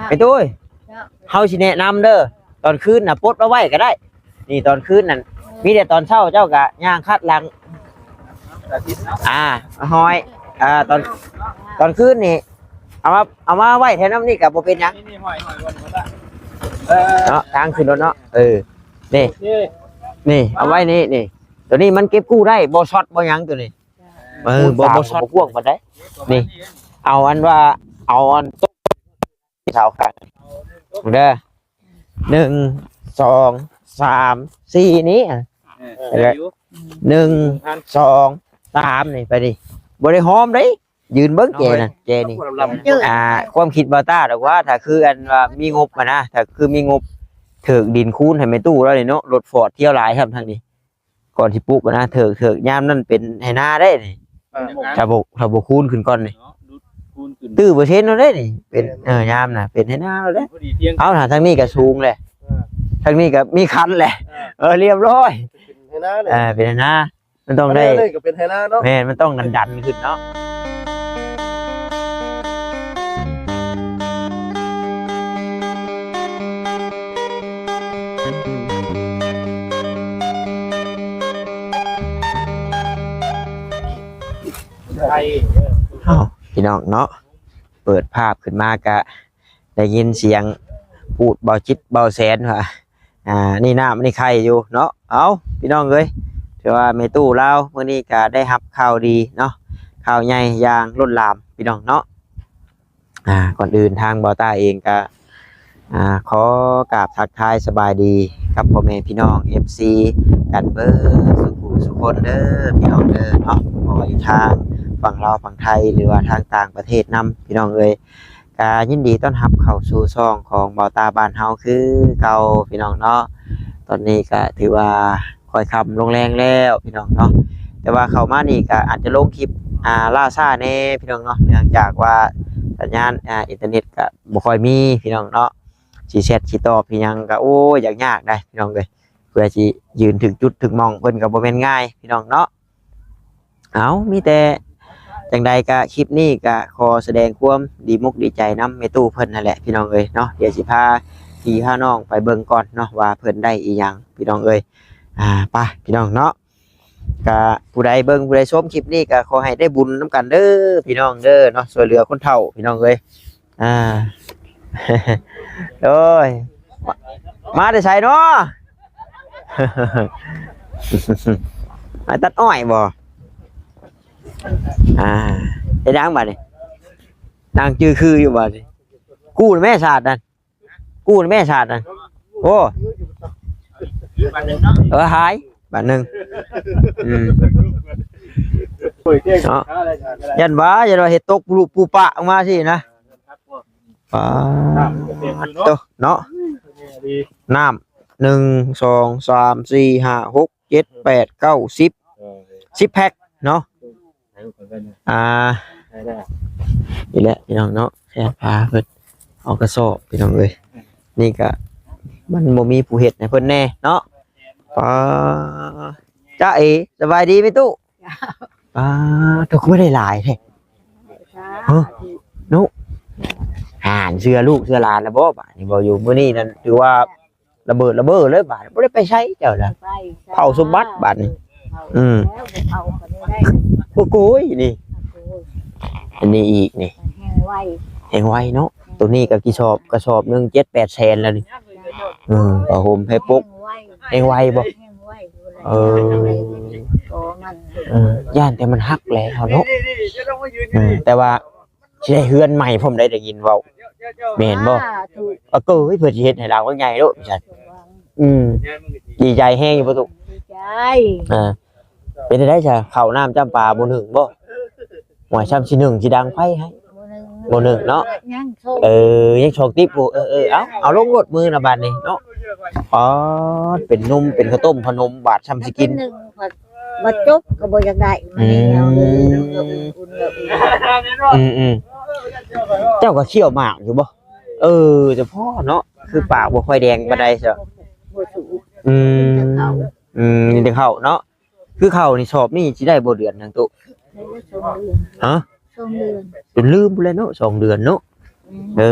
ໄປຕຸ້ຍ ເຈົ້າ ເຮົາຊິແນະນຳເດີ ຕອນຄືນນະປົດມາໄວ້ກໍໄດ້ ນີ້ຕອນຄືນນັ້ນ ມີແຕ່ຕອນເຊົ້າເຈົ້າກໍຍ່າງຄັດຫຼັງ ອາ ຫ້ອຍ ອາ ຕອນ ຕອນຄືນນີ້ ເອົາມາ ເອົາມາໄວ້ແຖວນຳນີ້ກໍບໍ່ເປັນຫຍັງ ນີ້ ນີ້ ຫ້ອຍ ຫ້ອຍ ເນາະ ທາງຂຶ້ນລົດເນາະ ເອີ ນີ້ ໂອເຄ ນີ້ ເອົາໄວ້ນີ້ ນີ້ ຕົວນີ້ມັນເກັບກູ້ໄດ້ ບໍ່ຊັອດບໍ່ຫຍັງຕົວນີ້ ເອີ ບໍ່ ບໍ່ຊັອດ ບໍ່ກວ້າງປານໃດ ນີ້ ເອົາອັນວ່າ ເອົາອັນ ສາວຂາຍເດີ ໜຶ່ງ ສອງ ສາມ ສີ່ ນີ້ ເອີ ໄດ້ຢູ່ ໜຶ່ງ ສອງ ສາມ ນີ້ ໄປນີ້ ບໍ່ໄດ້ຫອມເດ້ ຢືນເບິ່ງແຈນັ້ນ ແຈນີ້ ອ່າ ຄວາມຄິດບ່າວຕ້າດອກວ່າ ຖ້າຄືອັນວ່າມີງົບຫັ້ນນະ ຖ້າຄືມີງົບ ຖືກດິນຄູນໃຫ້ແມ່ຕູ້ລາວນີ້ເນາະ ລົດຟອດທ່ຽວຫຼາຍຊ້ຳທາງນີ້ ກ່ອນຊິປຸກຫັ້ນນະ ເຖິກ ເຖິກ ຍາມນັ້ນເປັນໄຮ່ນາເດ້ນີ້ ເອີ ຖ້າບໍ່ ຖ້າບໍ່ຄູນຂຶ້ນກ່ອນນີ້ ເນາະ ດຸດຄູນຂຶ້ນ ຕື້ເປີເຊັນແລ້ວເດ້ນີ້ ເປັນ ເອີ ຍາມນະ ເປັນໄຮ່ນາແລ້ວເດ້ ພໍດີທຽງ ເອົາ ຖ້າທາງນີ້ກໍສູງແຫຼະ ເອີ ທາງນີ້ກໍມີຄັນແຫຼະ ເອີ ເອີ ລຽບຮ້ອຍ ເປັນໄຮ່ນາເລີຍ ເອີ ເປັນໄຮ່ນາ ມັນຕ້ອງໄດ້ ອັນນີ້ກໍເປັນໄຮ່ນາເນາະ ແມ່ນ ມັນຕ້ອງດັນໆຂຶ້ນເນາະ. ອ້າວ ພີ່ນ້ອງເນາະ ເປີດພາບຂຶ້ນມາກະໄດ້ຍິນສຽງພູດເບົາຈິດເບົາແສນວ່າ ອ່າ ນີ້ນ້ຳ ອັນນີ້ໄຂ່ຢູ່ເນາະ ເອົ້າ ພີ່ນ້ອງເອີຍ ຖືວ່າແມ່ຕູ້ລາວມື້ນີ້ກະໄດ້ຮັບຂ່າວດີເນາະ ຂ່າວໃຫຍ່ຢ່າງລົ້ນຫຼາມ ພີ່ນ້ອງເນາະ. ອ່າ ກ່ອນອື່ນທາງບ່າວຕ້າເອງກະ ອ່າ ຂໍກາບທັກທາຍສະບາຍດີກັບພໍ່ແມ່ພີ່ນ້ອງເອັຟຊີກັນເບີດສູ່ຜູ້ສູ່ຄົນເດີ ພີ່ນ້ອງເດີເນາະ ບໍ່ວ່າຢູ່ທາງຝັ່ງລາວຝັ່ງໄທ ຫຼືວ່າທາງຕ່າງປະເທດນຳ ພີ່ນ້ອງເອີຍ ກະຍິນດີຕ້ອນຮັບເຂົ້າສູ່ຊ່ອງຂອງບ່າວຕ້າບ້ານເຮົາຄືເກົ່າ ພີ່ນ້ອງເນາະ. ຕອນນີ້ກະຖືວ່າ ຄ່ອຍຄ່ຳລົງແລງແລ້ວພີ່ນ້ອງເນາະ ແຕ່ວ່າເຂົ້າມານີ້ກະອາດຈະລົງຄລິບ ອ່າ ລ້າຊ້າແດ່ພີ່ນ້ອງເນາະ ເນື່ອງຈາກວ່າສັນຍານ ອ່າ ອິນເຕີເນັດກະບໍ່ຄ່ອຍມີພີ່ນ້ອງເນາະ ຊິແຊັດຊິຕອບຊິຫຍັງກະ ໂອ້ຍ ຢາກຍາກໄດ໋ພີ່ນ້ອງເອີຍ ເພື່ອຊິຢືນຖືກຈຸດຖືກໝ່ອງເພິ່ນກະບໍ່ແມ່ນງ່າຍພີ່ນ້ອງເນາະ. ເອົາ ມີແຕ່ຈັ່ງໃດກະຄລິບນີ້ກະຂໍສະແດງຄວາມດີມົກດີໃຈນຳແມ່ຕູ້ເພິ່ນຫັ້ນແຫຼະພີ່ນ້ອງເອີຍເນາະ ດຽວຊິພາພີ່ພານ້ອງໄປເບິ່ງກ່ອນເນາະ ວ່າເພິ່ນໄດ້ອີ່ຫຍັງພີ່ນ້ອງເອີຍ. ອ່າ ໄປພີ່ນ້ອງເນາະ ກະຜູ້ໃດເບິ່ງຜູ້ໃດຊົມຄລິບນີ້ກະຂໍໃຫ້ໄດ້ບຸນນຳກັນເດີພີ່ນ້ອງເດີເນາະ ຊ່ວຍເຫຼືອຄົນເຖົ້າພີ່ນ້ອງເອີຍ. ອ່າ ໂອ້ຍ ມາ ມາແຕ່ໃສເນາະ? ມາຕັດອ້ອຍບໍ່? ອ່າ ເຮັດຫຍັງບາດນີ້? ນັ່ງຈື່ຄືຢູ່ບາດນີ້ ກູ້ແມ່ສາດນັ້ນ ກູ້ແມ່ສາດນັ້ນ ໂອ້ ບາດໜຶ່ງເນາະ ເອີ ຫາຍບາດໜຶ່ງ ອືມ ເນາະ ຢ້ານວ່າ ຢ້ານວ່າເຮັດຕົກປຸລຸປຸປະອອກມາຊີ້ນະ ປາດໂທ້ເນາະ ນ້ຳ ໜຶ່ງ ສອງ ສາມ ສີ່ ຫ້າ ຫົກ ເຈັດ ແປດ ເກົ້າ ສິບ ສິບແພັກເນາະ. ອ່າ ນີ້ແຫຼະພີ່ນ້ອງເນາະ ແຊນພາເພິ່ນເອົາກະສອບພີ່ນ້ອງເອີຍ ນີ້ກະມັນບໍ່ມີຜູ້ເຮັດໃຫ້ເພິ່ນແດ່ເນາະ. ປ້າ ຈ້າເອ ສະບາຍດີແມ່ຕູ້? ປ້າ ໂຕຄືບໍ່ໄດ້ຫຼາຍແທ້ ຮະ ນຸ ຫານເຊື່ອລູກເຊື່ອຫຼານລະບໍ່? ບາດນີ້ບໍ່ຢູ່ ມື້ນີ້ນັ້ນຖືວ່າ ລະເບີດລະເບີເລີຍບາດ ບໍ່ໄດ້ໄປໃສເຈົ້ານະ ໄປ ເຝົ້າສົມບັດບາດນີ້ ເອີ ເຝົ້າ ອືມ ແລ້ວໄປເຝົ້າກໍໄດ້ ໂອ້ໂກຍນີ້ ໂອ້ໂກຍ ອັນນີ້ອີກນີ້ ແຮງໄວ ແຮງໄວເນາະ ໂຕນີ້ກໍກະສອບ ກະສອບໜຶ່ງ ເຈັດແປດແສນແລ້ວນີ້ ເອີ ຜ້າຫົ່ມໄພປົກ ແຮງໄວ ແຮງໄວບໍ່? ແຮງໄວຢູ່ແລ້ວ ເອີ ກໍມັນ ເອີ ຢ້ານແຕ່ມັນຫັກແຫຼະເຮົາເນາະ ເອີ ແຕ່ວ່າ ຊິໄດ້ເຮືອນໃໝ່ພ້ອມໄດ໋ ໄດ້ຍິນເວົ້າ ແມ່ນບໍ່? ສາທຸ ອາ ເກີຍ ເພິ່ນຊິເຮັດໃຫ້ລາວໃຫຍ່ໂລດ ວ່າຊັ້ນ ອືມ ດີໃຈແຮງຢູ່ບໍ່ຕຸ? ດີໃຈ ອ່າ ເປັນຈັ່ງໃດຊະ ເຂົ້ານ້ຳຈຳປາບໍ່ໜຶ້ງບໍ່? ວ່າຊ້ຳຊິໜຶ້ງຊິດັງໄຟໃຫ້ ບໍ່ໜຶ້ງ ບໍ່ໜຶ້ງເນາະ ຍັງສອງ ເອີ ຍັງສອງຕິບຢູ່ ເອີໆ ເອົາ ເອົາລົງໂລດມື້ນະບາດນີ້ເນາະ ອໍ ເປັນນົມ ເປັນເຂົ້າຕົ້ມຂະໜົມ ບາດຊ້ຳຊິກິນ ໜຶ້ງ ບໍ່ຈົບກໍບໍ່ຢາກໄດ້ ອືມ ອືມໆ ເຈົ້າກໍຄ້ຽວໝາກຢູ່ບໍ່? ເອີ ຈະພໍເນາະ ຄືປາກບໍ່ຄ່ອຍແດງປານໃດຊະ ບໍ່ສູບ ອືມ ກິນແຕ່ເຂົ້າ ອືມ ກິນແຕ່ເຂົ້າເນາະ ຄືເຂົ້ານີ້ສອບນີ້ຊິໄດ້ບໍ່ເດືອນໜຶ່ງຕຸ? ໄດ້ສອງເດືອນ ຮະ? ສອງເດືອນ ຈົນລືມພຸ້ນແຫຼະເນາະ ສອງເດືອນເນາະ ອືມ ເອີ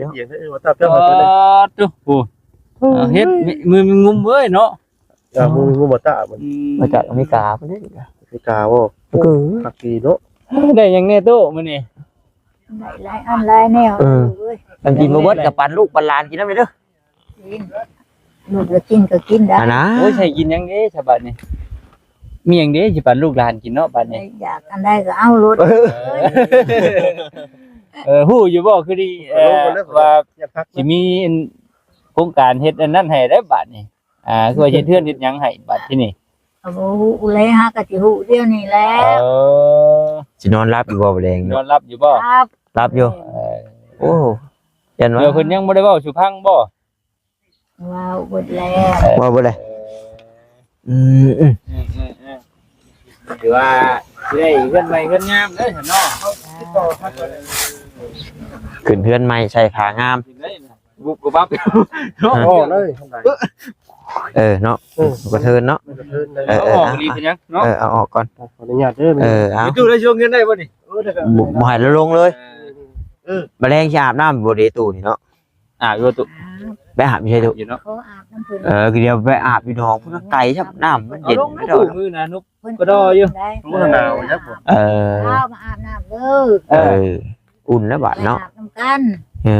ເນາະ ເອີ ວ່າຕາເປັນ ໂອ້ ໂອ້ ເຮັດມື ມືງຸ້ມເວີຍເນາະ ເອີ ມືງຸ້ມບໍ່ຕາ ອືມ ມາຈາກອາເມລິກາພຸ້ນເດ້ ອາເມລິກາບໍ່ ເອີ ຄັກດີເນາະ ໄດ້ຫຍັງແດ່ໂຕມື້ນີ້? ໄດ້ຫຼາຍອັນຫຼາຍແນວ ເອີ ເອີຍ ອັນກິນບໍ່ເບິດກໍປັນລູກປັນຫຼານກິນນຳເດີ ກິນ ລູກລະກິນກໍກິນໄດ້ ອັນນະ ໂອ້ຍ ໃສ່ກິນຫຍັງເດ້ສະບາດນີ້ ມີຫຍັງເດ້ຊິປັນລູກຫຼານກິນເນາະບາດນີ້ ຢາກອັນໃດກໍເອົາໂລດ ເອີ ເອີ ຮູ້ຢູ່ບໍ່ ຄືດີ ເອີ ວ່າຊິມີໂຄງການເຮັດອັນນັ້ນໃຫ້ໄດ໋ບາດນີ້ ອ່າ ຄືວ່າເຮັດເຮືອນເຮັດຫຍັງໃຫ້ບາດທີນີ້ ກໍບໍ່ຮູ້ແຫຼະ ຫາກໍຊິຮູ້ດຽວນີ້ແຫຼະ ເອີ ຊິນອນຫຼັບຢູ່ບໍ່ມື້ແລງເນາະ ນອນຫຼັບຢູ່ບໍ່? ຫຼັບ ຫຼັບຢູ່ ເອີ ໂອ້ ຢ້ານວ່າ ດຽວເພິ່ນຍັງບໍ່ໄດ້ເວົ້າສູ່ຟັງບໍ່? ເວົ້າເບິດແລ້ວ ເວົ້າເບິດແລ້ວ ເອີ ອືມ ອືມ ອືມ ອືມ ຖືວ່າຊິໄດ້ເຮືອນໃໝ່ເຮືອນງາມເດີເນາະ ຂຶ້ນເຮືອນໃໝ່ໃສ່ຜ້າງາມ ບຸບບັບເນາະ ເອີ ອອກເລີຍ ເອີເນາະ ເອີ ກະເທີນເນາະ ເອີ ເອົາອອກນີ້ເປັນຫຍັງເນາະ ເອີ ເອົາອອກກ່ອນ ຂໍອະນຸຍາດເດີ ເອີ ເອົາ ມີຕູ້ໄດ້ຊ່ວງເງິນໄດ້ບໍ່ນີ້? ບໍ່ ບໍ່ໃຫ້ລະລົງເລີຍ ເອີ ບາດແລງຊິອາບນ້ຳບໍ່ເດຕູ້ນີ້ເນາະ ອາບຢູ່ຕູ້ ອາບ ໄປອາບຢູ່ໃສຕູ້ ຢູ່ເນາະ ຂໍອາບນຳເພິ່ນ ເອີ ຄືດຽວໄປອາບຢູ່ໜອງພຸ້ນ ໄກຊ້ຳ ນ້ຳມັນເຢັນ ເອົາລົງໄປ ມື້ນະນຸບ ເພິ່ນກໍດໍຢູ່ ໂອ້ ໜາວຈັກບໍ່ ເອີ ເອົາມາອາບນ້ຳເດີ ເອີ ເອີ ອຸ່ນແລ້ວບາດເນາະ ໄປອາບນຳກັນ ເອີ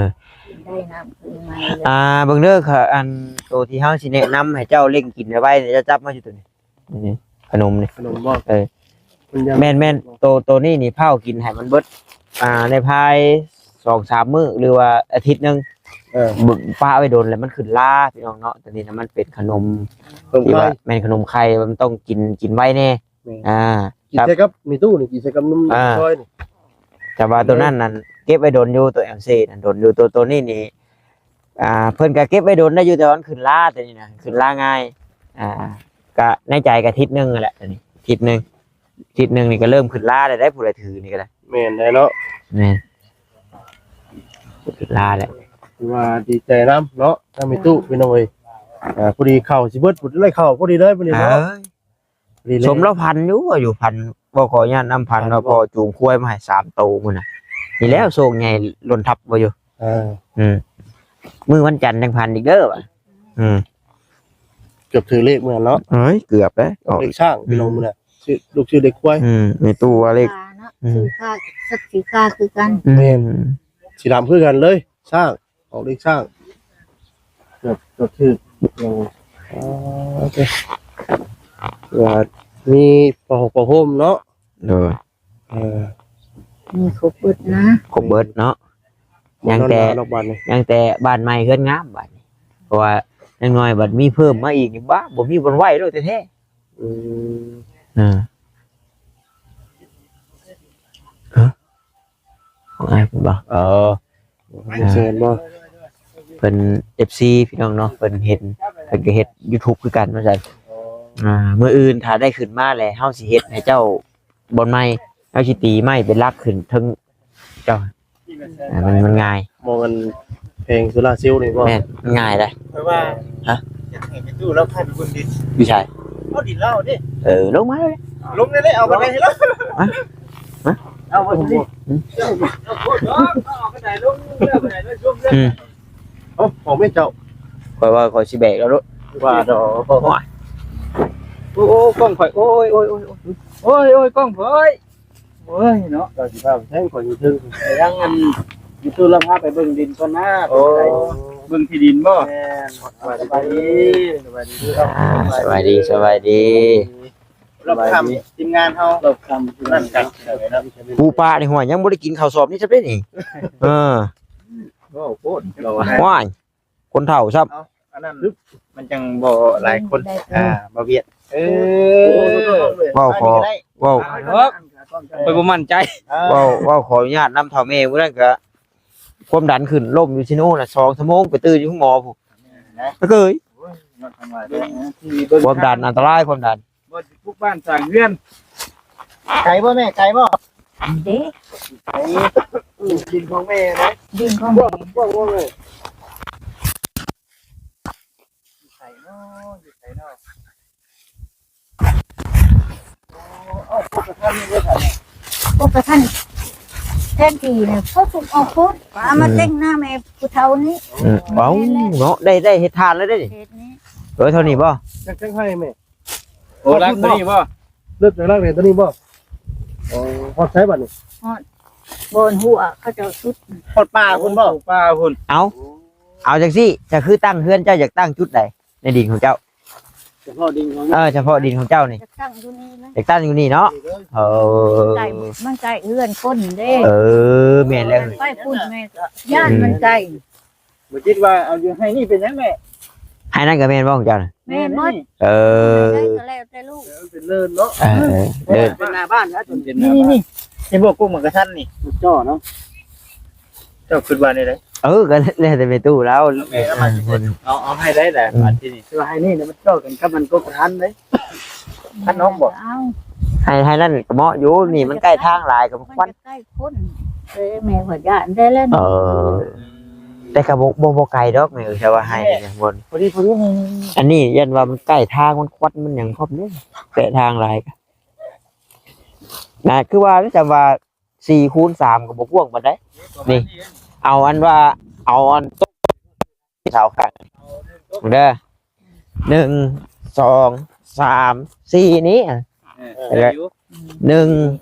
ໄດ້ນ້ຳຂຶ້ນໃໝ່ ອ່າ ເບິ່ງເດີ ອັນໂຕທີ່ເຮົາຊິແນະນຳໃຫ້ເຈົ້າເລັ່ງກິນໄວໆ ເຈົ້າຈັບມາຢູ່ໂຕນີ້ ນີ້ ຂະໜົມນີ້ ຂະໜົມບໍ່ ເອີ ມັນຍັງ ແມ່ນໆ ໂຕ ໂຕນີ້ນີ້ພ້າວກິນໃຫ້ມັນເບິດ ອ່າ ໃນພາຍສອງສາມມື້ ຫຼືວ່າອາທິດໜຶ່ງ ເອີ ເບິ່ງປະໄວ້ດົນແລ້ວມັນຂຶ້ນລາ ພີ່ນ້ອງເນາະ ໂຕນີ້ນະມັນເປັນຂະໜົມ ຂະໜົມໄຂ່ ທີ່ວ່າ ແມ່ນຂະໜົມໄຂ່ ມັນຕ້ອງກິນ ກິນໄວແດ່ ແມ່ນ ອ່າ ກິນໃສ່ກັບມີຕູ້ນີ້ ກິນໃສ່ກັບນົມ ອ່າ ຊອຍນີ້ ແຕ່ວ່າໂຕນັ້ນນັ້ນເກັບໄວ້ດົນຢູ່ ໂຕແອມຊີນັ້ນດົນຢູ່ ໂຕ ໂຕນີ້ນີ້ ອ່າ ເພິ່ນກະເກັບໄວ້ດົນໄດ້ຢູ່ ແຕ່ວ່າມັນຂຶ້ນລາ ໂຕນີ້ນະ ຂຶ້ນລາງ່າຍ ອ່າ ກະໃນໃຈກະທິດໜຶ່ງຫັ້ນແຫຼະ ໂຕນີ້ທິດໜຶ່ງ ທິດໜຶ່ງນີ້ກະເລີ່ມຂຶ້ນລາແລ້ວໄດ໋ ຜູ້ໃດຖືນີ້ກະໄດ້ ແມ່ນແລ້ວເນາະ ແມ່ນ ຂຶ້ນລາແລ້ວ ຖືວ່າດີໃຈນຳເນາະ ທາງແມ່ຕູ້ພີ່ນ້ອງເອີຍ ອ່າ ພໍດີເຂົ້າຊິເບິດ ພໍໄດ້ເຂົ້າພໍດີເລີຍມື້ນີ້ເນາະ ເອີຍ ດີແລ້ວ ສົມລາວຝັນຢູ່ ຢູ່ຝັນ ບໍ່ຂໍອະນຸຍາດນຳ ຝັນວ່າພໍ່ຈູງຄວາຍມາໃຫ້ສາມໂຕມື້ນະ ນີ້ແລ້ວໂຊກໃຫຍ່ລົ້ນທັບບໍ່ຢູ່ ເອີ ອືມ ມື້ວັນຈັນຈັ່ງຝັນອີກເດີ ອືມ ເກືອບຖືກເລກມື້ນັ້ນເນາະ ເອີຍ ເກືອບເດ້ ອອກເລກຊ້າງ ອືມ ພີ່ນ້ອງມື້ນັ້ນ ຊື້ ລູກຊື້ເລກຄວາຍ ອືມ ແມ່ຕູ້ວ່າເລກ ອືມ ຊື້ຄ່າ ຊື້ຄ່າຄືກັນ ແມ່ນ ສີດຳຄືກັນເລີຍ ຊ້າງ ອອກເລກຊ້າງ ເກືອບ ເກືອບຖືກ ອໍ ວ່າມີຜ້າຫົກຜ້າຫົ່ມເນາະ ໂດຍ ເອີ ມີຄົບເບິດນະ ຄົບເບິດເນາະ ຍັງແຕ່ ຍັງແຕ່ບ້ານໃໝ່ເຮືອນງາມບາດນີ້ ເພາະວ່າຢ່າງໜ້ອຍບັດມີເພີ່ມມາອີກນີ້ ບ້າ ບໍ່ມີບ່ອນໄວ້ໂລດແທ້ໆ ອືມ ເອີ ຮະ ຂອງອ້າຍເພິ່ນບໍ່? ເອີ ເຊີນບໍ່? ເພິ່ນ ເອັຟຊີ ພີ່ນ້ອງເນາະ ເພິ່ນເຫັນ ເພິ່ນກໍເຮັດຢູທູບຄືກັນວ່າຊັ້ນ ອ່າ ມື້ອື່ນຖ້າໄດ້ຂຶ້ນມາແລ້ວ ເຮົາຊິເຮັດໃຫ້ເຈົ້າບ່ອນໃໝ່ ເຮົາຊິຕີໄມ້ເປັນຫຼັກຂຶ້ນເທິງເຈົ້າ ອ່າ ມັນ ມັນງ່າຍ ໝ່ອງອັນແຜງໂຊລາເຊວນີ້ບໍ່? ແມ່ນ ມັນງ່າຍເດ້ ເພາະວ່າ ຮະ? ຢາກໃຫ້ແມ່ຕູ້ລາວພາໄປເບິ່ງດິນ ຢູ່ໃສ? ເອົາດິນລາວເດ້ ເອີ ລົງມາເລີຍ ລົງເລີຍ ເອົາໄປໃຫ້ລາວ ມາ ມາ ເອົາໄປ ອືມ ເອົາໄປໃຫ້ລາວ ອືມ ເອົາຂອງແມ່ເຈົ້າ ຂ້ອຍວ່າຂ້ອຍຊິແບກເອົາໂລດ ວ່າດອກ ໂອ້ຍ ໂອ້ຍ ໂອ້ຍ ກ້ອງຂ້ອຍ ໂອ້ຍ ໂອ້ຍ ໂອ້ຍ ໂອ້ຍ ໂອ້ຍ ກ້ອງຂ້ອຍ ໂອ້ຍເນາະ ເຈົ້າຊິພາໄປແທງຂ້ອຍຢູ່ເທິງ ໄປທາງອັນ ຢູ່ຕູ້ລາວພາໄປເບິ່ງດິນກ່ອນນະ ໂອ້ ເບິ່ງທີ່ດິນບໍ່? ແມ່ນ ສະບາຍດີ ສະບາຍດີ ອ່າ ສະບາຍດີ ສະບາຍດີ ລອບຄ່ຳທີມງານເຮົາ ລອບຄ່ຳທີມງານ ປູປານີ້ ຫ້ວຍ ຍັງບໍ່ໄດ້ກິນເຂົ້າສອບນີ້ຊະເດ້ນີ້ ເອີ ເວົ້າໂພດ ວ້າຍ ຄົນເຖົ້າຊ້ຳ ເອົາ ອັນນັ້ນມັນຈັ່ງບໍ່ຫຼາຍຄົນ ອ່າ ບໍ່ບຽດ ເອີ ເວົ້າຂໍ ເວົ້າ ຂ້ອຍບໍ່ໝັ້ນໃຈ ເວົ້າ ເວົ້າຂໍອະນຸຍາດນຳເຖົ້າແມ່ ມື້ນັ້ນກະຄວາມດັນຂຶ້ນ ລົ້ມຢູ່ຊິໂນນະ ສອງຊົ່ວໂມງ ໄປຕື່ນຢູ່ໂຮງໝໍພຸ້ນ ເອີຍ ຄວາມດັນອັນຕະລາຍ ຄວາມດັນ ບໍ່ໄດ້ປຸກບ້ານສ້າງເຮືອນ ໄກບໍ່ແມ່? ໄກບໍ່? ເດ້ ໄກ ດິນຂອງແມ່ນະ ດິນຂອງແມ່ ກວ້າງໆ ບໍ່ແມ່? ຢູ່ໃສເນາະ ຢູ່ໃສເນາະ ໂອ້ ເອົາ ປົກກະທັນນີ້ເດີ ປົກກະທັນ ເ ແຕ່ງທີ່ນະ ເຂົາທຸກເອົາໂພດ ເອົາມາ ອືມ ແຕ່ງໜ້າແມ່ຜູ້ເຖົ້ານີ້ ອືມ ເອົ້າ ແມ່ນແຫຼະ ເນາະ ໄດ້ ໄດ້ເຮັດທານແລ້ວເດ້ນີ້ ເຮັດນີ້ ເອີ ເທົ່ານີ້ບໍ່? ຈັກ ຈັກໄຮ່ແມ່? ໂອ້ ລັກຕົວນີ້ບໍ່? ເລີ່ມຈາກຫຼັກແມ່ນຕົວນີ້ບໍ່? ອໍ ຮອດໃສບັດນີ້? ຮອດບ່ອນຫົວເຂົາເຈົ້າສຸດ ຮອດປ່າພຸ້ນບໍ່? ປ່າພຸ້ນ ເອົ້າ ເອົາຈັ່ງຊີ້ ຈະຄືຕັ້ງເຮືອນເຈົ້າຢາກຕັ້ງຈຸດໃດໃນດິນຂອງເຈົ້າ? ສະເພາະດິນຂອງ ເອີ ສະເພາະດິນຂອງເຈົ້ານີ້ ຢາກຕັ້ງຢູ່ນີ້ນະ ຢາກຕັ້ງຢູ່ນີ້ເນາະ ເອີ ໃກ້ ມັນໃກ້ເຮືອນຄົນເດ້ ເອີ ແມ່ນແລ້ວ ໄປພຸ້ນແມ່ກໍຢ້ານມັນໃກ້ ອືມ ບໍ່ຄິດວ່າເອົາຢູ່ໄຮ່ນີ້ເປັນຫຍັງແມ່? ໄຮ່ນັ້ນກໍແມ່ນບໍ່ຂອງເຈົ້ານະ? ແມ່ນໝົດ ເອີ ໄຮ່ໃດກໍແລ້ວແຕ່ລູກ ເອີ ເປັນເລີນເນາະ ເອີ ເລີນ ເປັນໜ້າບ້ານນະ ຈົນເປັນ ນີ້ ນີ້ ນີ້ ເຫັນບໍ່ ກົກໝາກກະທັນນີ້ ຈ່ອເນາະ ເຈົ້າຄິດວ່າແນວໃດ? ເອີ ກໍແລ້ວແຕ່ແມ່ຕູ້ລາວ ແມ່ເອົາມາ ເອີ ເອົາ ເອົາໄຮ່ໃດລະ ອືມ ບາດທີນີ້ ຄືວ່າໄຮ່ນີ້ນະ ມັນຈ່ອກັນກັບມັນກົກກະທັນເດ້ ຄັນນ້ອງບໍ່ ເອົາ ໄຮ່ ໄຮ່ນັ້ນກໍເໝາະຢູ່ ນີ້ມັນໃກ້ທາງຫຼາຍ ກໍມັນຄວັນ ມັນຈະໃກ້ຄົນ ເອີ ແມ່ວ່າຢ້ານແທ້ແລ້ວ ເອີ ແຕ່ກໍບໍ່ ບໍ່ ບໍ່ໄກດອກແມ່ເອີຍ ແຕ່ວ່າໄຮ່ນີ້ ແມ່ ບ່ອນ ພໍດີ ພໍດີ ນີ້ ນີ້ ນີ້ ອັນນີ້ຢ້ານວ່າມັນໃກ້ທາງ ມັນຄວັນ ມັນຫຍັງພ້ອມເດ້ ແປະທາງຫຼາຍ ນະ ຄືວ່າ ຈຳວ່າ ສີ່ຄູນສາມກໍບໍ່ກວ້າງປານໃດ ນີ້ ເອົາອັນວ່າ ເອົາອັນໂຕະເສົາຂ້າງເດີ ໜຶ່ງ ສອງ ສາມ ສີ່ ນີ້ ເອີ ໄດ້ຢູ່ ໜຶ່ງ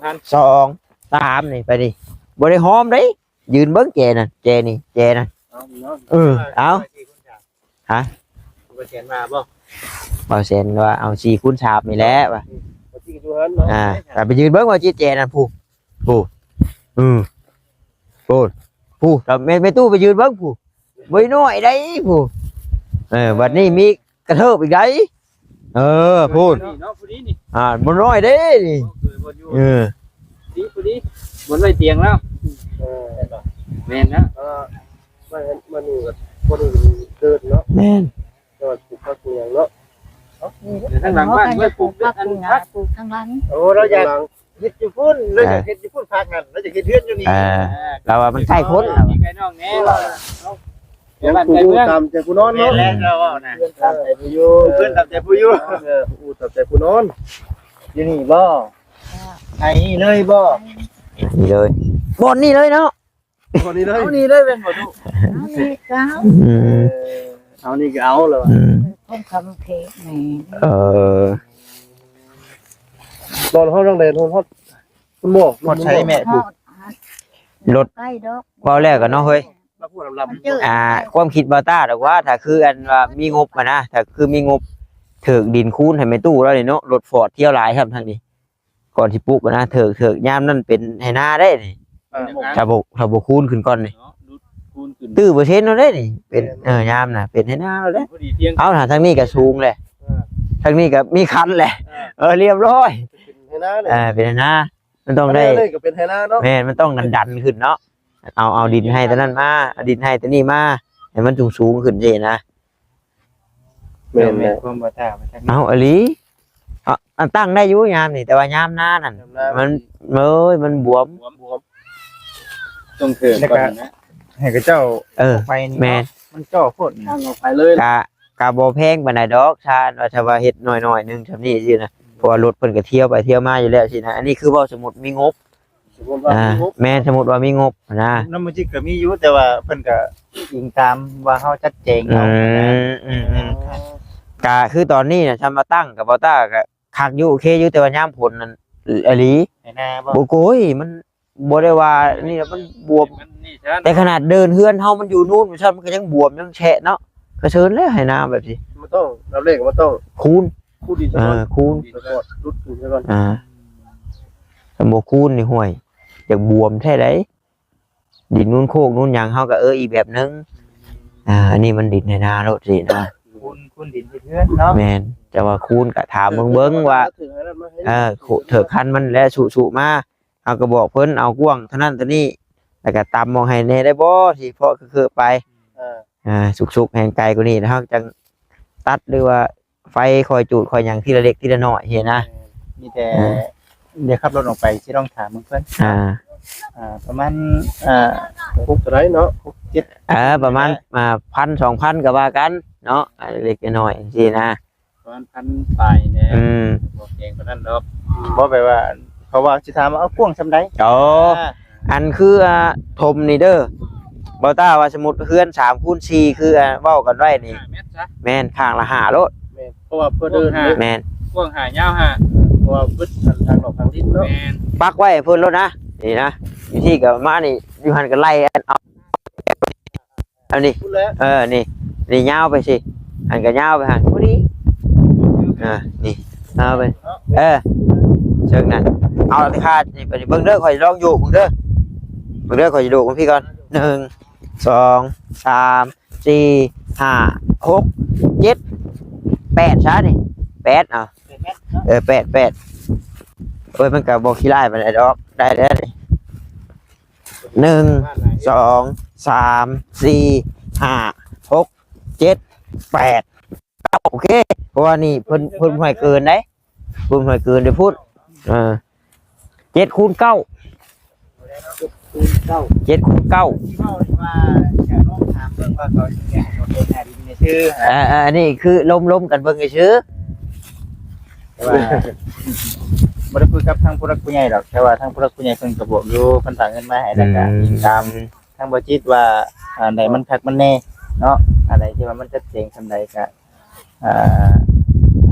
ສອງ ສາມ ນີ້ ໄປນີ້ ບໍ່ໄດ້ຫອມເດ້ ຢືນເບິ່ງແຈນັ້ນ ແຈນີ້ ແຈນັ້ນ ເອີ ເອົາ ຮະ ບໍ່ແສນວ່າບໍ່? ບໍ່ແສນວ່າເອົາສີ່ຄູນສາມນີ້ແຫຼະວ່າ ອືມ ບໍ່ຈິງຢູ່ຫັ້ນເນາະ ອ່າ ກໍໄປຢືນເບິ່ງວ່າຈິດແຈນັ້ນ ຜູ້ ຜູ້ ອືມ ຜູ້ ຜູ້ ແມ່ ແມ່ຕູ້ໄປຢືນເບິ່ງຜູ້ ບໍ່ນ້ອຍໃດຜູ້ ເອີ ບັດນີ້ມີກະເທີບອີກໃດ ເອີ ພຸ້ນ ນີ້ເນາະ ຜູ້ນີ້ນີ້ ອ່າ ບໍ່ນ້ອຍເດ້ນີ້ ເອີ ດີ ຜູ້ນີ້ ບ່ອນໄວ້ຕຽງແລ້ວ ເອີ ແມ່ນນະ ເອີ ມັນ ມັນນີ້ກໍພໍດີເດີນເນາະ ແມ່ນ ແຕ່ວ່າປູກຜັກປູກຫຍັງເນາະ ທາງຫຼັງບ້ານໄວ້ປູກອັນຜັກປູກທາງຫຼັງ ໂອ້ ລາວຢາກເຮັດຢູ່ພຸ້ນ ລາວຢາກເຮັດຢູ່ພຸ້ນ ຜັກຫັ້ນ ລາວຢາກເຮັດເຮືອນຢູ່ນີ້ ເອີ ລາວວ່າມັນໃກ້ຄົນ ໃກ້ນ້ອງແດ່ ໃກ້ບ້ານໃກ້ເມືອງ ຕາມໃຈຜູ້ນອນເນາະ ແມ່ນແລ້ວ ເຈົ້າເວົ້ານະ ເຮືອນຕາມໃຈຜູ້ຢູ່ ເຮືອນຕາມໃຈຜູ້ຢູ່ ເອີ ຜູ້ຕາມໃຈຜູ້ນອນ ຢູ່ນີ້ບໍ່? ໃຫ້ນີ້ເລີຍບໍ່? ນີ້ເລີຍ ບ່ອນນີ້ເລີຍເນາະ ບ່ອນນີ້ເລີຍ ເອົານີ້ເລີຍແມ່ນບໍ່? ເອົານີ້ກໍເອົາ ອືມ ເອີ ເອົານີ້ກໍເອົາແລ້ວ ອືມ ຄົນຄຳເຂດນີ້ ເອີ ຕອນເຮົານັ່ງແດດ ຮອດ ຮອດ ຮອດໃສແມ່? ຮອດ ລົດ ໄກດອກ ເວົ້າແລ້ວກໍເນາະເຮີ້ຍ ລະພວກລຳໆ ອ່າ ຄວາມຄິດບ່າວຕ້າດອກວ່າ ຖ້າຄືອັນວ່າມີງົບຫັ້ນນະ ຖ້າຄືມີງົບ ຖືກດິນຄູນໃຫ້ແມ່ຕູ້ລາວນີ້ເນາະ ລົດຟອດທຽວຫຼາຍຊ້ຳທາງນີ້ ກ່ອນຊິປຸກຫັ້ນນະ ເຖິກ ເຖິກຍາມນັ້ນເປັນໄຮ່ນາເດ້ນີ້ ເອີ ຖ້າບໍ່ ຖ້າບໍ່ຄູນຂຶ້ນກ່ອນນີ້ ເນາະ ດຸດຄູນຂຶ້ນ ຕື້ເປີເຊັນແລ້ວເດ້ນີ້ ເປັນ ແມ່ນ ເອີ ຍາມນະເປັນໄຮ່ນາແລ້ວເດ້ ພໍດີພຽງ ເອົາ ທາງນີ້ກໍສູງແຫຼະ ເອີ ທາງນີ້ກໍມີຄັນແຫຼະ ເອີ ເອີ ລຽບຮ້ອຍ ເປັນໄຮ່ນາເລີຍ ເອີ ເປັນໄຮ່ນາ ມັນຕ້ອງໄດ້ ອັນນີ້ກໍເປັນໄຮ່ນາເນາະ ແມ່ນ ມັນຕ້ອງດັນໆຂຶ້ນເນາະ ເອົາ ເອົາດິນໄຮ່ຕົວນັ້ນມາ ເອົາດິນໄຮ່ຕົວນີ້ມາ ໃຫ້ມັນສູງໆຂຶ້ນຊີ້ນະ ແມ່ນແຫຼະ ຄວາມບໍ່ຕາມາຈາກ ເອົາອີ່ຫຼີ ເອົາ ອັນຕັ້ງໄດ້ຢູ່ຍາມນີ້ ແຕ່ວ່າຍາມນານັ້ນ ຍາມນາ ມັນ ເອີຍ ມັນບວມ ບວມ ບວມ ຕ້ອງເທີ ແລ້ວກໍ ກ່ອນນະ ໃຫ້ເຂົາເຈົ້າ ເອີ ອອກໄປນີ້ ແມ່ນ ເນາະ ມັນຈ່ອໂພດນີ້ ເອົາອອກໄປເລີຍ ກະ ກະບໍ່ແພງປານໃດດອກ ຖ້າ ວ່າ ຖ້າວ່າເຮັດໜ້ອຍໆໜຶ່ງຊ່ຳນີ້ຊີ້ນະ ເພາະວ່າລົດເພິ່ນກໍທ່ຽວໄປທ່ຽວມາຢູ່ແລ້ວຊີ້ນະ ອັນນີ້ຄືເວົ້າສົມມຸດມີງົບ ສົມມຸດວ່າ ອ່າ ມີງົບ ແມ່ນ ສົມມຸດວ່າມີງົບນະ ນຳມັນຈິກກໍມີຢູ່ ແຕ່ວ່າເພິ່ນກໍອີງຕາມວ່າເຮົາຈັດແຈງເອົາ ອືມ ນະ ອືມ ອືມ ອໍ ກະຄືຕອນນີ້ນະ ທຳມາຕັ້ງກັບບໍ່ຕ້າກໍຄັກຢູ່ ໂອເຄຢູ່ ແຕ່ວ່າຍາມຝົນນັ້ນ ອີ່ຫຼີ ໄຖນາບໍ່? ບໍ່ ໂອ້ຍ ມັນບໍ່ໄດ້ວ່ານີ້ ມັນບວມ ມັນນີ້ຊັ້ນ ແຕ່ຂະໜາດເດີ່ນເຮືອນເຮົາມັນຢູ່ນູ້ນ ມັນຊັ້ນ ມັນກໍຍັງບວມ ຍັງແຊະເນາະ ກະເຊີນແລ້ວໄຖນາແບບນີ້ ມັນຕ້ອງ ລຳແລກກໍມັນຕ້ອງຄູນ ຄູນດິນ ເອີ ຄູນ ຂຸດດິນຊະກ່ອນ ອ່າ ຄັນບໍ່ຄູນນີ້ ຫ້ວຍ ຢາກບວມແທ້ໃດ ດິນນູນໂຄກນູນຫຍັງເຮົາກໍເອີອີກແບບໜຶ່ງ ອ່າ ອັນນີ້ມັນດິນໄຖນາໂລດຊີ້ນະ ຄູນ ຄູນດິນເຮັດເຮືອນເນາະ ແມ່ນ ແຕ່ວ່າຄູນກໍຖາມເບິ່ງ ເບິ່ງວ່າ ເອີ ເຖິກຄັນມັນແຫຼະ ສຸໆມາ ເຮົາກໍບອກເພິ່ນເອົາກວ້າງເທົ່ານັ້ນເທົ່ານີ້ ແລ້ວກໍຕຳໝ່ອງໃຫ້ແດ່ໄດ້ບໍ່ ຊິພໍຄືໆໄປ ເອີ ອ່າ ສຸກໆແຮ່ງໄກກວ່ານີ້ ແລ້ວເຮົາຈັ່ງຕັດ ຫຼືວ່າ ໄຟຄ່ອຍຈູດຄ່ອຍຫຍັງທີລະເລັກທີລະນ້ອຍຊີ້ນະ ມີແຕ່ ອ່າ ດຽວຂັບລົດອອກໄປ ຊິລອງຖາມເບິ່ງເພິ່ນ ອ່າ ອ່າ ປະມານ ອ່າ ຫົກເທົ່າໃດເນາະ ຫົກເຈັດ ເອີ ປະມານ ອ່າ ພັນ ສອງພັນ ກໍວ່າກັນເນາະ ເລັກນ້ອຍຈັ່ງຊີ້ນະ ປະມານພັນປາຍແດ່ ອືມ ບໍ່ແພງປານນັ້ນດອກ ບໍ່ ແບບວ່າ ເຂົາວ່າຊິຖາມວ່າ ເອົາກວ້າງສ່ຳໃດ ອໍ ອ່າ ອັນຄື ອ່າ ຖົມນີ້ເດີ ບໍ່ຕ້າວ່າ ສົມມຸດເຮືອນສາມຄູນສີ່ ຄື ອ່າ ເວົ້າກັນໄວ້ນີ້ ຫ້າແມັດຊະ ແມ່ນ ຂ້າງລະຫ້າໂລດ ແມ່ນ ເພາະວ່າເພິ່ນເດີນ ແມ່ນ ກວ້າງຫ້າ ຍາວຫ້າ ເພາະວ່າເບິດອັນທາງນອກທາງລິດເນາະ ແມ່ນ ປັກໄວ້ໃຫ້ເພິ່ນໂລດນະ ນີ້ນະ ວິທີກໍມານີ້ ຢູ່ຫັ້ນກໍໄລ່ອັນເອົາ ອັນນີ້ ພຸ້ນແຫຼະ ເອີ ນີ້ ນີ້ຍາວໄປຊິ ອັນກໍຍາວໄປຫັ້ນ ພໍດີ ອ່າ ນີ້ຍາວໄປ ເອີ ເຊິ່ງນັ້ນ ເອົາແຕ່ຄາດນີ້ໄປນີ້ ເບິ່ງເດີ ຂ້ອຍລອງໂຍກເບິ່ງເດີ ເບິ່ງເດີ ຂ້ອຍໂຍກເບິ່ງພີ້ກ່ອນ ໜຶ່ງ ສອງ ສາມ ສີ່ ຫ້າ ຫົກ ເຈັດ ແປດຊະນີ້ ແປດ ເອົາ ເອີ ແປດ ແປດ ໂອ້ຍ ມັນກໍບໍ່ຂີ້ລ້າຍປານໃດດອກ ໄດ້ແລ້ວນີ້ ໜຶ່ງ ສອງ ສາມ ສີ່ ຫ້າ ຫົກ ເຈັດ ແປດ ເກົ້າ ໂອເຄ ເພາະວ່ານີ້ເພິ່ນ ເພິ່ນບໍ່ໃຫ້ເກີນເດ້ ເພິ່ນບໍ່ໃຫ້ເກີນເດ້ພຸ້ນ ເອີ ເຈັດຄູນເກົ້າ ເຈັດຄູນເກົ້າ ເຈັດຄູນເກົ້າ ທີ່ເວົ້ານີ້ວ່າ ຢາກລອງຖາມເບິ່ງວ່າເຂົາຊິແຍກເປັນແນວດິນໃນຊື່ ເອີ ເອີ ອັນນີ້ຄືລົມໆກັນເບິ່ງຊື່ ແຕ່ວ່າ ບໍ່ໄດ້ຄຸຍກັບທາງຜູ້ຫຼັກຜູ້ໃຫຍ່ດອກ ແຕ່ວ່າທາງຜູ້ຫຼັກຜູ້ໃຫຍ່ເພິ່ນກໍບອກຢູ່ ເພິ່ນຝາກເງິນມາໃຫ້ ແລ້ວກໍ ອືມ ຕິດຕາມທາງບໍ່ຈິດວ່າ ອັນໃດມັນຄັກມັນແນ່ເນາະ ອັນໃດທີ່ວ່າມັນຈະເຈັງສ່ຳໃດກໍ ອ່າ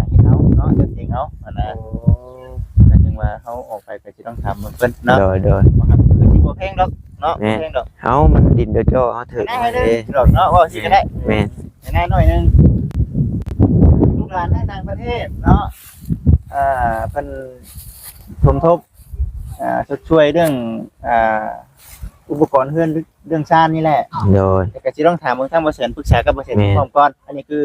ເຮັດເອົາເນາະ ເຮັດເອງເອົາຫັ້ນນະ ໂອ້ ກໍຈັ່ງວ່າເຮົາອອກໄປກໍຊິຕ້ອງຖາມເບິ່ງເພິ່ນເນາະ ໂດຍ ໂດຍ ບໍ່ຄັກ ຄືຊິບໍ່ແພງດອກເນາະ ແມ່ນ ບໍ່ແພງດອກ ເຮົາມັນດິນດອຍຈໍ ເຮົາຖືກ ໃຫ້ເລີຍດອກເນາະ ເວົ້າຊິກໍໄດ້ ແມ່ນ ໃຫ້ໜ້ອຍໜຶ່ງ ລູກຫຼານໃນຕ່າງປະເທດເນາະ ອ່າ ເພິ່ນສົມທົບ ອ່າ ຊົດຊ່ວຍເລື່ອງ ອ່າ ອຸປະກອນເຮືອນ ເລື່ອງຊານນີ້ແຫຼະ ໂດຍ ແຕ່ກໍຊິລອງຖາມເບິ່ງທາງບໍ່ແສນ ປຶກສາກັບບໍ່ແສນ ແມ່ນ ພ້ອມກ່ອນ ອັນນີ້ຄື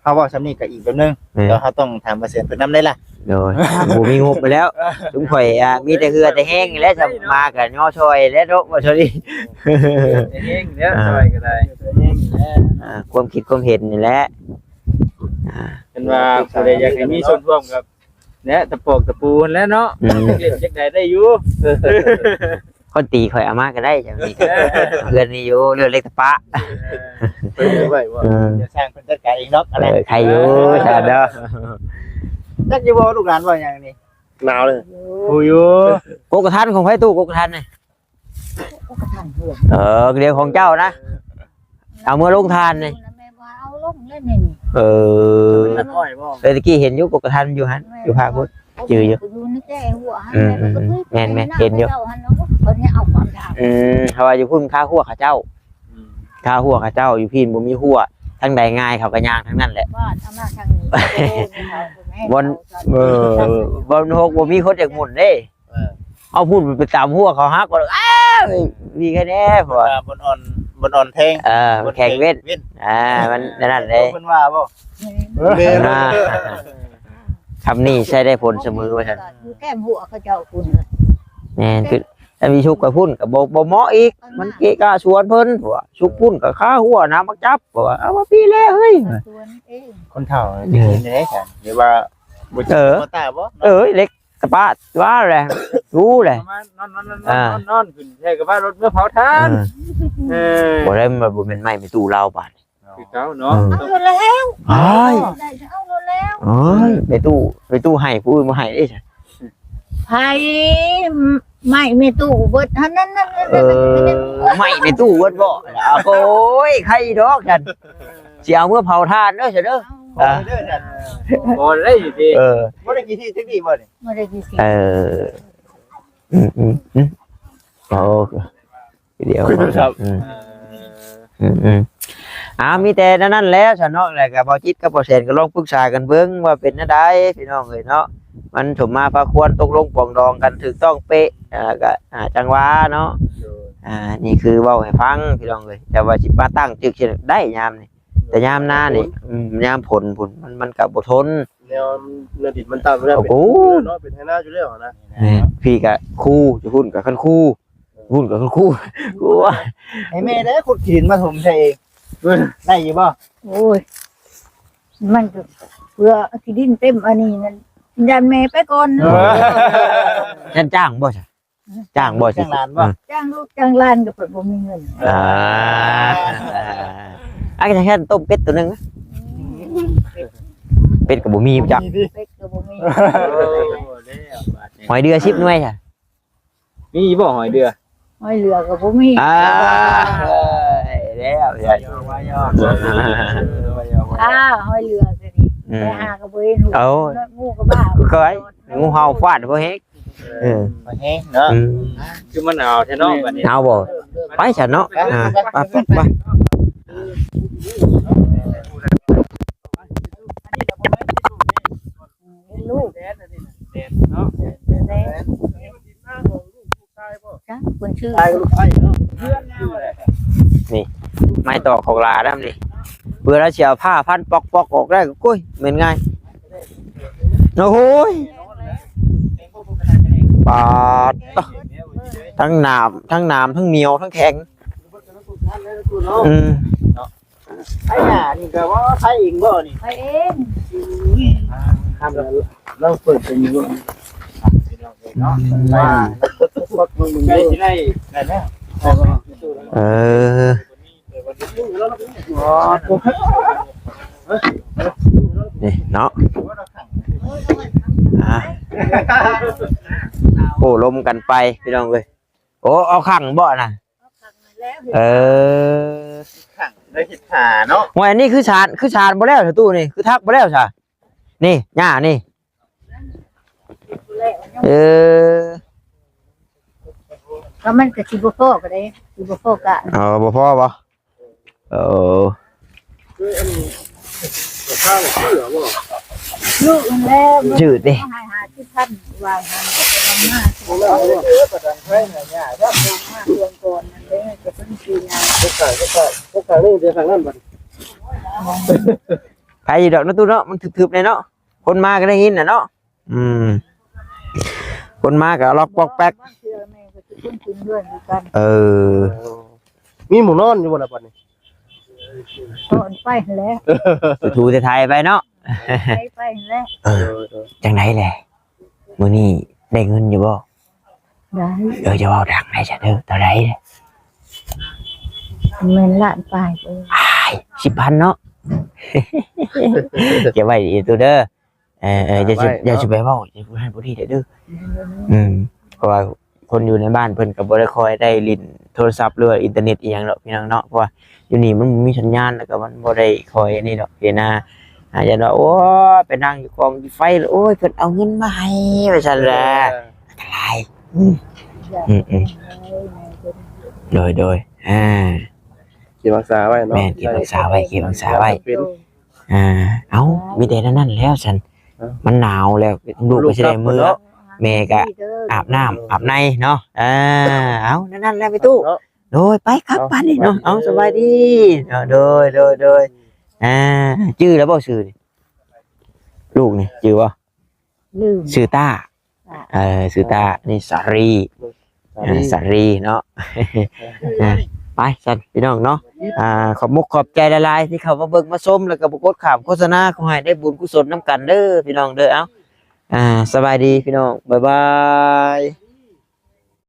ເຮົາເວົ້າສ່ຳນີ້ກໍອີກແບບໜຶ່ງ ແມ່ນ ແຕ່ເຮົາຕ້ອງຖາມບໍ່ແສນເພິ່ນນຳເດ້ລະ ໂດຍ ບໍ່ມີງົບໄປແລ້ວ ຊຸມຂ້ອຍ ອ່າ ມີແຕ່ເຮືອແຕ່ແຮງນີ້ແຫຼະ ຈະມາກໍຍໍຊ່ອຍແຫຼະເນາະ ວ່າຊັ້ນນີ້ ແຮງແລ້ວ ອ່າ ຊ່ອຍກໍໄດ້ ອ່າ ຄວາມຄິດຄວາມເຫັນນີ້ແຫຼະ ອ່າ ຄັນວ່າຜູ້ໃດຢາກໃຫ້ມີສ່ວນຮ່ວມກໍ ແຫຼະ ຕະປອກຕະປູຫັ້ນແຫຼະເນາະ ອືມ ຈັກເຫຼັ້ມຈັກໃດໄດ້ຢູ່ ຄັນຕີຂ້ອຍເອົາມາກໍໄດ້ ຈັ່ງນີ້ກໍ ເອີ ເຮືອນມີຢູ່ ເລື່ອງເລັກຕະປະ ເອີ ເພິ່ນໄວ້ບໍ່ ເອີ ດຽວຊ່າງເພິ່ນຈັດການເອງເນາະ ເອີ ໃຄຢູ່ ເອີ ຊັ້ນເດີ ຈັກຢູ່ບໍ່ ລູກຫຼານເວົ້າຫຍັງນີ້ ໜາວເລີຍ ຮູ້ຢູ່ ກົກກະທັນຂອງໃຜຕູ້ ກົກກະທັນນີ້ ເອີ ດຽວຂອງເຈົ້ານະ ເອົາເມືອລົງທານນີ້ ແມ່ວ່າເອົາລົງແລ້ວນີ້ ເອີ ເອີ ແຕ່ຕະກີ້ເຫັນຢູ່ກົກກະທັນຢູ່ຫັ້ນ ແມ່ນ ຢູ່ພາກພຸ້ນ ຈື່ຢູ່ ຢູ່ໃນແຈຫົວຫັ້ນ ອືມ ແມ່ນໆ ເຫັນຢູ່ ເຂົາເຈົ້າຫັ້ນເນາະ ເພິ່ນເອົາຄວາມຍາວ ອືມ ເພາະວ່າຢູ່ພຸ້ນຄາຫົວເຂົາເຈົ້າ ອືມ ຄາຫົວເຂົາເຈົ້າ ຢູ່ພີ້ບໍ່ມີຫົວ ທາງໃດງ່າຍເຂົາກໍຍ່າງທາງນັ້ນແຫຼະ ວ່າທາງນັ້ນທາງນີ້ ບ່ອນ ເອີ ບ່ອນຫົກບໍ່ມີຄົນຢາກໝຸ່ນເດ້ ເອີ ເອົາພຸ້ນໄປຕຳຫົວເຂົາຫັກ ກໍອ້າວ ມີແຄ່ແນ່ ເພາະວ່າ ອ່າ ບ່ອນອ່ອນ ບ່ອນອ່ອນແທງ ເອີ ມັນແຂງເວັນ ແຂງເວັນ ອ່າ ມັນນັ້ນເດ້ ເພິ່ນວ່າບໍ່ ແມ່ນ ອ່າ ຄຳນີ້ໃຊ້ໄດ້ຜົນສະເໝີວ່າຊັ້ນ ຢູ່ແຄມຫົວເຂົາເຈົ້າພຸ້ນ ແມ່ນ ຄື ແຕ່ມີຊຸກໄປພຸ້ນກໍບໍ່ ບໍ່ເໝາະອີກ ມັນເກະກະສວນເພິ່ນ ເພາະວ່າຊຸກພຸ້ນກໍຄາຫົວນຳບັກຈັບ ເພາະວ່າ ເອົາມາປີແລ້ວເຮີ້ຍ ສວນເອງ ຄົນເຖົ້າ ເອີ ຊິເຮັດໄດ້ຊັ້ນ ຫຼືວ່າ ບໍ່ ເອີ ບໍ່ຕາບໍ່ ເອີ ເຫຼັກ ກະປະວ່າແຫຼະ ຮູ້ແຫຼະ ປະມານນອນ ນອນ ອ່າ ນອນຂຶ້ນແທ້ກະວ່າລົດເມືອເຜົາຖ່ານ ເອີ ເອີ ບໍ່ໄດ້ ມັນບໍ່ແມ່ນໄມ້ແມ່ຕູ້ລາວບາດນີ້ ຄືເກົ່າເນາະ ເອີ ເອົາໂລດແລ້ວ ອ້າຍ ໄດ້ເອົາໂລດແລ້ວ ໂອ້ຍ ແມ່ຕູ້ ແມ່ຕູ້ໃຫ້ ຜູ້ອື່ນບໍ່ໃຫ້ເດ້ ໃຜ ໄມ້ແມ່ຕູ້ເບິດຫັ້ນນັ້ນ ເອີ ໄມ້ແມ່ຕູ້ເບິດບໍ່ ໂອ້ຍ ໃຄດອກຊັ້ນ ຊິເອົາເມືອເຜົາຖ່ານເດີ ເດີ ອ່າ ບໍ່ໄດ້ຢູ່ຕິ ເອີ ບໍ່ໄດ້ກິນທີ່ຈັກດີບໍ່ນີ້ ບໍ່ໄດ້ກິນທີ່ ເອີ ອືມ ອືມ ອືມ ໂອ້ ວິດີໂອ ຄຸຍໂທລະສັບ ອືມ ເອີ ອືມ ອືມ ອ່າ ມີແຕ່ແນວນັ້ນແຫຼະຊະເນາະ ແລ້ວກໍບ່າວຈິດກັບບ່າວແສນກໍລອງປຶກສາກັນເບິ່ງວ່າເປັນແນວໃດ ພີ່ນ້ອງເອີຍເນາະ ມັນສົມມາພາຄວນຕົກລົງປອງດອງກັນຖືກຕ້ອງເປະ ອ່າ ກໍ ອ່າ ຈັ່ງວ່າເນາະ ໂດຍ ອ່າ ນີ້ຄືເວົ້າໃຫ້ຟັງ ພີ່ນ້ອງເອີຍ ແຕ່ວ່າຊິມາຕັ້ງຈຶກຊິໄດ້ຍາມນີ້ ແຕ່ຍາມໜ້ານີ້ ອືມ ຍາມຝົນພຸ້ນ ມັນ ມັນກໍບໍ່ທົນ ແນວ ແນວດິນມັນຕ່ຳ ໂອ້ໂຫ ເນາະ ເປັນໄຮ່ນາຢູ່ແລ້ວນະ ແມ່ນ ພີ້ກໍຄູ ຢູ່ພຸ້ນກໍຄັນຄູ ພຸ້ນກໍຄືຄູ ກູວ່າ ໃຫ້ແມ່ໄດ້ຂຸດຂີ້ດິນມາຖົມໃສ່ເອງ ໄດ້ຢູ່ບໍ່? ໂອ້ຍ ມັນກໍເພື່ອຂີ້ດິນເຕັມອັນນີ້ນັ້ນ ຢ້ານແມ່ໄປກ່ອນ ເອີ ຢ້ານຈ້າງບໍ່ຊະ? ຈ້າງບໍ່ ຈ້າງຫຼານບໍ່? ເອີ ຈ້າງລູກຈ້າງຫຼານກໍເພິ່ນບໍ່ມີເງິນ ອ່າ ອ່າ ຈັ່ງຊັ້ນຕົ້ມເປັດໂຕໜຶ່ງ ເປັດກໍບໍ່ມີ ບໍ່ມີ ຈັກ ເປັດກໍບໍ່ມີ ໂອ້ຍ ຫອຍເດືອສິບໜ່ວຍຊະ? ມີບໍ່ຫອຍເດືອ? ຮອຍເຫຼືອກໍບໍ່ມີ ອ່າ ເອີຍ ແລ້ວ ອ່າ ຮອຍເຫຼືອກໍນີ້ ອືມ ໄປຫາກໍບໍ່ເຫັນ ເອົາ ງູກໍບ້າ ກໍໄອ້ງູເຫົ່າຟາດບໍ່ແຮງ ເອີ ບໍ່ແຮງເນາະ ອືມ ຄືມັນໜາວແທ້ເນາະບັດນີ້ ໜາວບໍ່? ໄປຊັ້ນເນາະ ອ່າ ໄປ ໄປ ໄປ ເປັນລູກ ເປັນແດນເນາະ ເປັນແດນ ຈັກເພິ່ນຊື່ ນີ້ ໄມ້ຕອກຂອງຫຼານຳນີ້ ເພື່ອລາວຊິເອົາຜ້າພັນປອກໆອອກໄດ້ ໂອ້ຍ ແມ່ນງ່າຍ ໂອ້ຍ ປາດ ທັງໜາມ ທັງໜາມ ທັງໜຽວ ທັງແຂງ ອືມ ໄຜຫຍ້ານີ້ກໍວ່າໄຜເອງບໍ່ນີ້? ໄຜເອງ ອ່າ ທຳແລ້ວລອງເປີດເບິ່ງດູເນາະ ວ່າມັນຊິໄດ້ໄດ້ແລ້ວ ເອີ ອໍ ນີ້ເນາະ ອ່າ ໂອ້ ລົມກັນໄປພີ່ນ້ອງເອີຍ ໂອ້ ເອົາຂັງບໍ່ນະ? ເອີ ຂັງໄດ້ເຮັດຂາເນາະ ໂອ້ຍ ອັນນີ້ຄືສານ ຄືສານບໍ່ແລ້ວ ປະຕູນີ້ ຄືທັກບໍ່ແລ້ວຊະ ນີ້ ຫຍ້ານີ້ ເອີ ກໍມັນກໍຊິບໍ່ພໍກໍໄດ້ ຊິບໍ່ພໍກະ ເອີ ບໍ່ພໍບໍ່? ເອີ ຄືອັນນີ້ ຂ້າງເສືອບໍ່? ຢູ່ຫັ້ນແຫຼະ ຈື່ຕິ ໃຫ້ຫ້າສິບພັນ ວ່າຫັ້ນ ເອົາມາ ເອີ ປະດັງໄຟນະຫຍ້າ ມາເລື່ອງກ່ອນນັ້ນເດ້ ກໍເພິ່ນຊິຫຍັງ ພວກຂ້າງ ພວກຂ້າງ ພວກຂ້າງນີ້ ເດີຂ້າງນັ້ນບັດ ໄຜຢູ່ດອກເນາະ ຕູ້ເນາະ ມັນທຶບໆແດ່ເນາະ ຄົນມາກໍໄດ້ຍິນນະເນາະ ອືມ ຄົນມາກໍລັອກປອກແປັກ ບາງເທື່ອແມ່ກໍຊິເປັນເພື່ອນຄືກັນ ເອີ ມີໝ່ອງນອນຢູ່ບໍ່ລະບັດນີ້? ນອນໄປຫັ້ນແຫຼະ ໄປຖູໄປໄຖໄປເນາະ ໄປ ໄປຫັ້ນແຫຼະ ເອີ ໂດຍ ໂດຍ ຈັ່ງໃດແຫຼະ ມື້ນີ້ໄດ້ເງິນຢູ່ບໍ່? ໄດ້ ເອີ ຢ່າເວົ້າດັງໃດຊະເດີ ເທົ່າໃດ? ແມ່ນລ້ານປາຍເອີຍ ອ້າຍ ສິບພັນເນາະ ເກັບໄວ້ດີໆ ຕູ້ເດີ ເອີ ເອີ ຢ່າຊິ ຢ່າຊິໄປເວົ້າ ຢ່າຊິໄປເວົ້າ ຢ່າຊິໄປເວົ້າ ອືມ ເພາະວ່າຄົນຢູ່ໃນບ້ານເພິ່ນກໍບໍ່ໄດ້ຄ່ອຍໄດ້ຫຼິ້ນໂທລະສັບ ຫຼືວ່າອິນເຕີເນັດອີ່ຫຍັງດອກພີ່ນ້ອງເນາະ ເພາະວ່າຢູ່ນີ້ມັນບໍ່ມີສັນຍານ ແລ້ວກໍມັນບໍ່ໄດ້ຄ່ອຍອັນນີ້ດອກ ເຫັນນະ ອາ ຢ້ານວ່າ ໂອ້ຍ ໄປນັ່ງຢູ່ກອງໄຟ ໂອ້ຍ ເພິ່ນເອົາເງິນມາໃຫ້ ວ່າຊັ້ນແຫຼະ ເອີ ອັນຕະລາຍ ອືມ ອືມ ອືມ ໂດຍ ໂດຍ ອ່າ ເກັບຮັກສາໄວ້ເນາະ ແມ່ນ ເກັບຮັກສາໄວ້ ເກັບຮັກສາໄວ້ ເປັນ ອ່າ ເອົ້າ ມີແຕ່ນັ້ນແລ້ວຊັ້ນ ເອົ້າ ມັນໜາວແລ້ວ ລູກກໍຊິໄດ້ເມືອ ແມ່ກໍອາບນ້ຳອາບໃນເນາະ ອ່າ ເອົ້າ ນັ້ນໆແລ້ວແມ່ຕູ້ ເນາະ ໂດຍ ໄປຄັບ ເອົ້າ ບາດນີ້ເນາະ ເອົ້າ ສະບາຍດີ ເນາະ ໂດຍ ໂດຍ ໂດຍ ອ່າ ຈື່ແລ້ວບໍ່ຊື່ນີ້ ລູກນີ້ຈື່ບໍ່? ລືມ ຊື່ຕ້າ ເອີ ຊື່ຕ້າ ນີ້ສາລີ ສາລີ ເອີ ສາລີເນາະ ເອີ ໄປຊັ້ນພີ່ນ້ອງເນາະ ອ່າ ຂອບມຸກຂອບໃຈຫຼາຍໆ ທີ່ເຂົ້າມາເບິ່ງມາຊົມ ແລ້ວກໍບໍ່ກົດຂ້າມໂຄສະນາ ຂໍໃຫ້ໄດ້ບຸນກຸສົນນຳກັນເດີພີ່ນ້ອງເດີ ເອົ້າ ອ່າ ສະບາຍດີພີ່ນ້ອງ ບາຍບາຍ.